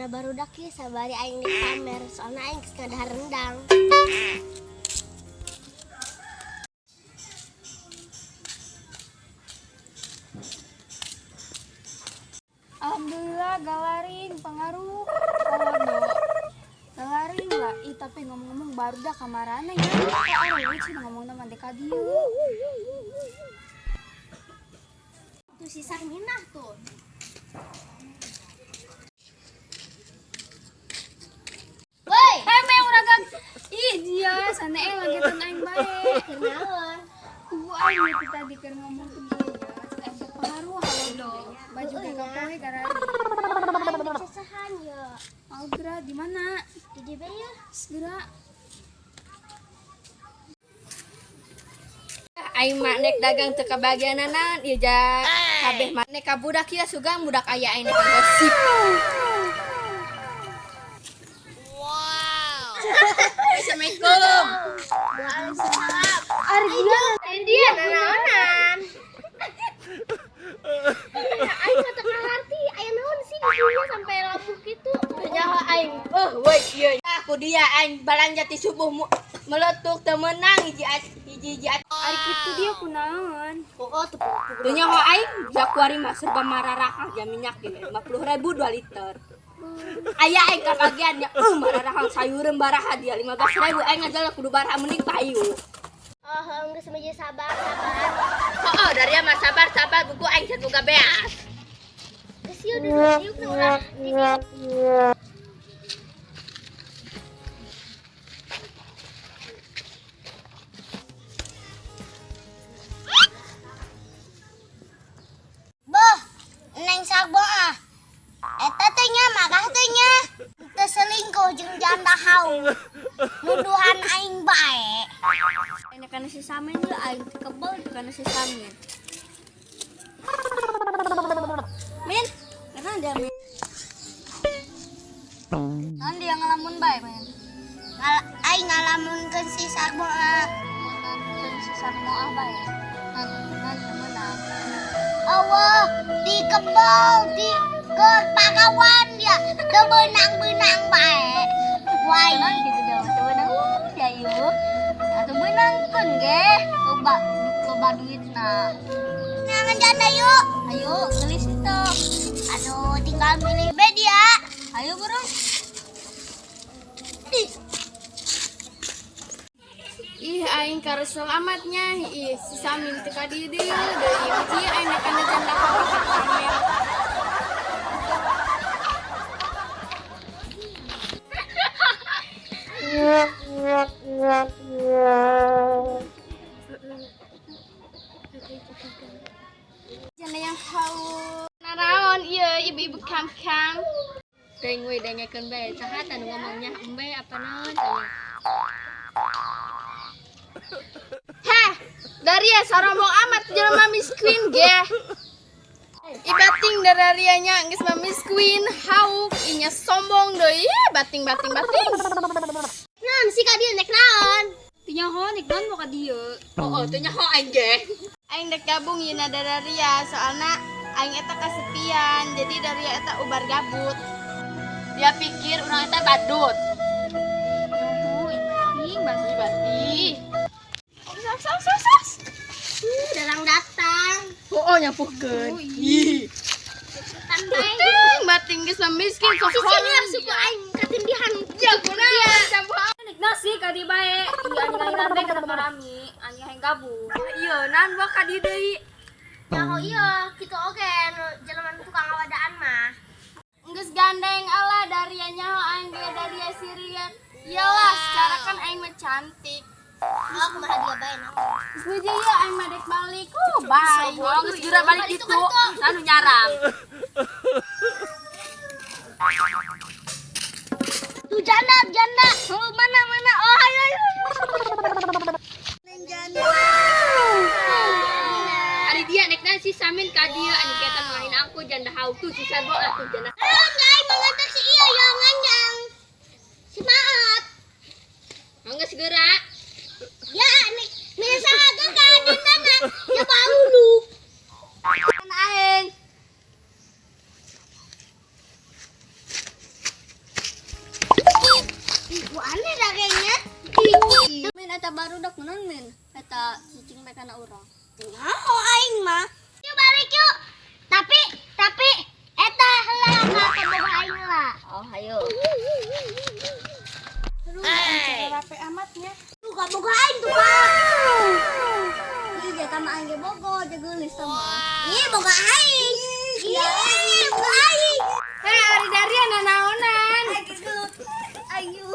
Jigana barudak ieu sabari aing di pamer, soalna aing geus ngadahar rendang. Alhamdulillah galaring pengaruh. Kodo. Galaring lah. Ih, tapi ngomong-ngomong barudak kamarana ya. Kok orang ini cina ngomong sama deka dieu. Tuh si Sarminah tuh. Woi, Hei, me urang. Ih, dia sana lagi teu aing bae. Kenaon? Kubu aing itu tadi keur ngomong ke dia ya. Aing teh pengaruh halodo. Baju ge kapoe gararing. Aing dek sesahan ye. Mau geura di mana? Di DB ya. Segera. Aing mah nek dagang teu kabagianana ieu ja kabeh mah nek ka budak ieu sugan budak aya aing nek gosip. Wow. Assalamualaikum. Waalaikumsalam. Ari dia. Dia nanaonan. Aing mah teu ngarti aya naon sih di dinya sampai labuh kitu. Teu nyaho aing. Woi ieu. Aku dia aing balanja ti subuh meletuk teu meunang hiji hiji. Ari kitu dia kunaon? Oh, teu Teu nyaho aing jakuari mah serba mararahang ja minyak ge 50.000 2 liter. Aya aing kabagian ya, mararahang sayureun baraha dia 15.000 aing ngajal kudu baraha mending payu. Oh, geus meja sabar, sabar. Oh, dari mah sabar sabar buku aing can boga beas. Geus ieu duduk diuk nu ulah di dieu. Boh, Neng Sarbo ah. Eta teh nya marah teh nya. Teu selingkuh jeung janda haung. Nuduhan aing bae. Ini kana si Samin lu aing kebel kana si Samin. Min, karena dia Min. Naon dia ngalamun bae, men? Aing ngalamunkeun si Sarbo ah. Ngalamunkeun si Sarmo ah bae. Ngan meunang. Allah, dikebel di ke pakawan dia teu beunang-beunang bae. Wai. Naon kitu dia teu beunang dia ieu. Atuh beunangkeun ge. Loba loba duitna. Nangan janda yuk. Ayo geulis itu. Aduh, tinggal milih be dia. Ayo buru. Ih, Ih, aing karesel amatnya. Ih, si Samin teu ka dieu deui. Deui hiji aing nek kana janda ka pamer. Janda yang haus. Naraon ieu ibu-ibu kam-kam. Teuing we dengekeun bae saha tah nu ngomongnya embe apa naon tanya. Heh, Daria sarombong amat jelema Miss Queen ge. Ibating dararianya geus mah Miss Queen hauk inya sombong deui bating bating bating. Naon sih ka dieu nek naon? Teu nyaho nek naon mau ka dieu. Oh, teu nyaho aing ge. Aing dek gabung yeuna Dararia soalna aing eta kasepian jadi Daria eta ubar gabut. Dia pikir urang eta badut. Nyaho ibating bating. Sok sok sok sok. Datang datang. Oh, nyampuhkeun. Oh, ih. Cepetan bae. Bating bating geus mah miskin sok Si cenah suku aing katindihan. Ya kunaon campuh nek nasi ka di bae. Ieu anjing ngailan bae ka rami, anjing hayang gabung. Ieu naon bawa ka dieu deui. Nyaho ieu kitu oge nu jelema nu tukang ngawadaan mah. Geus gandeng ala Daria nyaho aing ge Daria sirian. Iyalah, secara kan aing mah cantik. Oh, kumaha dia bae naon. Geus meja ieu aing mah dek balik. Oh, bye. Oh, geus geura balik ditu. Anu nyarang. Tuh janda, janda. Oh, mana mana? Oh, ayo ayo. Neng janda. Ari dia nek naon si Samin ka dieu anjing eta mengahin aku janda hauk tuh si Sarbo atuh janda. Ayo, aing mengantar si iyo yang nganjang. Si Maat. Geus geura. Ya, nih, bisa agak kan mana? Ya bau lu. Kan aing. Bu aneh dagingnya. Min, eta barudak naon, Min? Eta cicing bae kana urang. Nyaho aing mah. Yuk balik yuk. Tapi eta heula ka kabogoh aing heula. Oh, hayo. Aduh, hey. Rape amatnya. Tuh kabogoh aing tuh, Pak. Ih, jatah mah aing ge bogo, geulis sama. Ih, boga aing. Ih, boga aing. Hei, ari Daria nanaonan. Ayo.